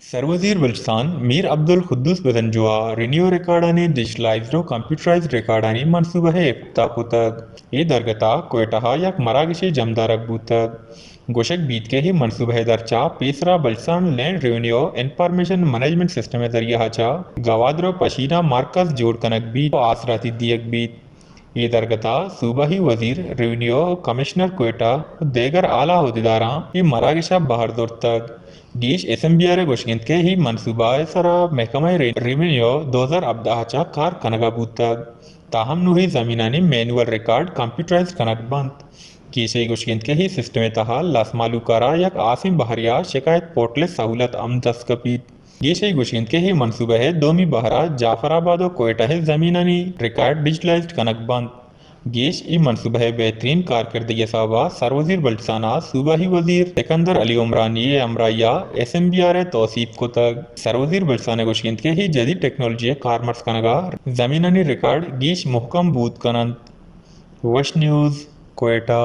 سروزیر بلوچستان میر عبدالقدوس بزنجو ءَ ریونیو ریکارڈانی ڈیجیٹلائزڈ ءُ کمپیوٹرائزڈ ریکارڈانی منصوبہ ءِ افتتاح کتگ۔ اے درگت ءَ کوئٹہ ءَ یک مراگشے جمدارگ بوتگ۔ گوشگ بیت کہ اے منصوبہ ءِ درچ ءَ پیسرا Balochistan land revenue information management system ءِ ذریعہ ءَ چہ گوادر ءُ پشین ءَ مرکز جوڑ کنگ بیت ءُ آسراتی دیگ بیت۔ اے درگت ءَ صوبائی وزیر ریونیو، کمشنر کوئٹہ ءُ دیگر اعلیٰ عہدیداراں اے مراگش ءَ بہر زرتگ۔ گیش ایس ایم بی آر ءِ گوشگ انت کہ اے منصوبہ ءِ سرا محکمہ ری-، ریونیو دو ہزار ہبدہ ءَ چہ کار کنگ ءَ بوتگ، تاہم نوں اے زمینانی مینول ریکارڈ کمپیوٹرائز کنگ بنت۔ گیش ءَ گوشگ انت کہ اے سسٹم ءِ تہا لس مہلوک ءَ را یک ہاسیں بہرے ءَ شکایت پورٹل ءِ سہولت ہم دست کپیت۔ گیش ءَ گوشگ انت کہ اے منصوبہ ءِ دومی بہر ءَ جعفر آباد ءُ کوئٹہ ءِ زمینانی ریکارڈ ڈیجیٹلائزڈ کنگ بنت۔ گیش اے منصوبہ ءِ بہترین کارکردگی ءِ سبب ءَ سروزیر بلوچستان ءَ صوبائی وزیر سکندر علی عمرانی ءِ ہمراہی ءَ ایس ایم بی آر ءَ توسیپ کتگ۔ سروزیر بلوچستان ءِ گوشگ انت کہ اے جدید ٹیکنالوجی ءِ کارمرز کنگ ءَ زمینانی ریکارڈ گیش مہکم بوت کن انت۔ وش نیوز، کوئٹہ۔